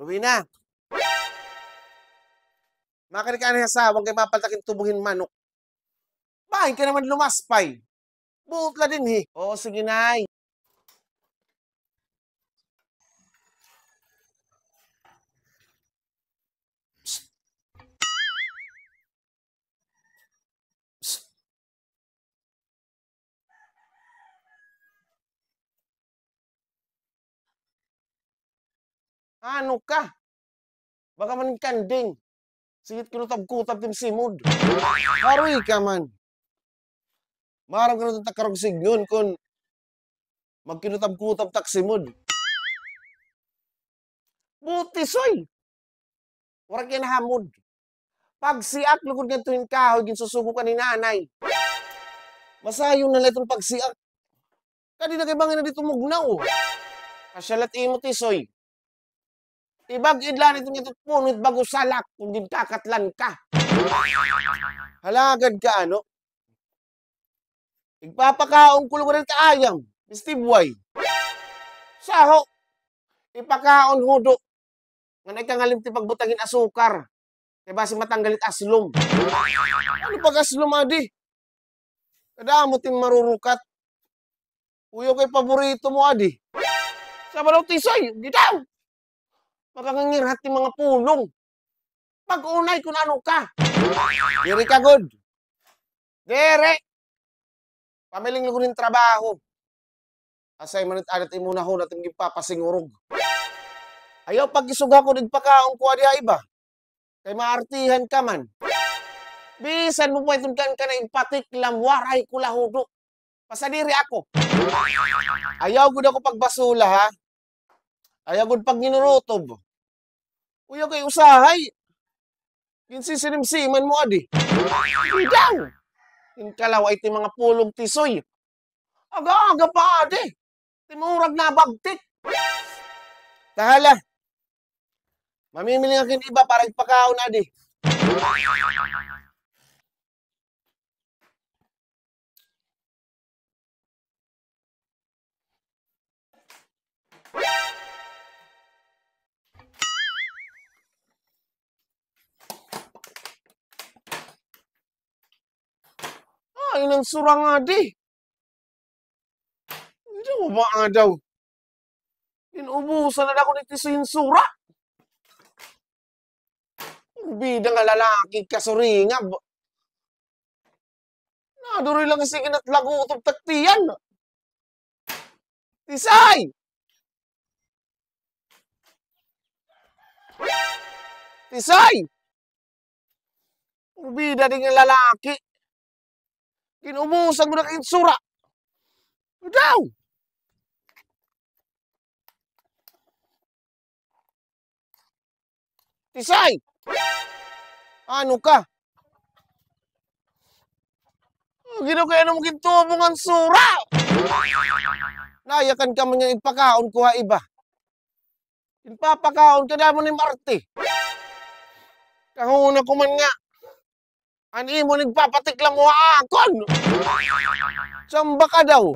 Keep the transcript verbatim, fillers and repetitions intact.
Rowena! Makadi ka anay ha sawang kay mapaltak in tubo hin manok. Bahin ka naman lumaspay. Buot la dinhi. Oo, sige, Nay. Psst. Psst. Ano ka? Baka man kanding. Sige it kinutab-kutab it im simod. Haroy ka man. Maaram ka na it ak karuyag sidngon kon magkinutab-kutab it ak simod. Buot, Tisoy. Waray ka nahamod. Pagsiak lugod ngadto hin kahoy ginsusugo kan ni Nanay. Masayon na la iton pagsiak. Kadi na kay bangin na didto mugnaw. Kasya la it imo, Tisoy. Ibag-id la niton ngadto puno hit bag-o salak kon ginkakatlan ka. Halagad ka, ano? Igpapakaon ko lugod hit ayam, Mister Buhay. Saho, ipakaon hudo. Ngan ay kangalimti pagbutang hin asukar. Kay basi matanggal it aslom. Ano pag-aslom, adi? Kadamo it im marurukat. Uyo kay paborito mo, adi. Sa balaw, Tisoy, di daw. Makangingirhat it mga pulong. Pag-unay kon ano ka. Diri ka, gud. Diri. Pamiling lugod hin trabaho. Asay man it adat imo hunahuna it im ginpapasingurog. Ayaw pag-isog ha kon igpakaon ko adi ha iba. Kay maartihan ka man. Bisan mo pa iton kan kana igpatiklam, waray ko la hudo. Pasadiri ako. Ayaw gud ako pagbasula, ha? Ayaw gud pagginurutob. Uyo kay usahay. Ginsisirimsiman mo adi. Bidaw! Ginkalaw-ay it im mga pulong, Tisoy. Aga-aga pa adi. Timurag nabagtik. Ta hala. Mamimiling ako hin iba para igpakaon adi. Ay, nansura ngadi. Ano ba nga daw? Inubusan na ako ni Tisoy hin sura. Bida nga lalaki, kasuringab. Naduri lang sige nat lagutob tak tiyan. Tisoy! Tisoy! Bida din nga lalaki. Ginubusan ko na kay sura. Daw! Tisoy! Ano ka? Ginaw kay ano mo gintubo ngan sura? Nayakan ka man nga igpakaon ko ha iba. Ginpapakaon ka damo ni Marte. Kahuna ko man nga. An imo nagpapatiklam mo ha akon. Samba ka daw.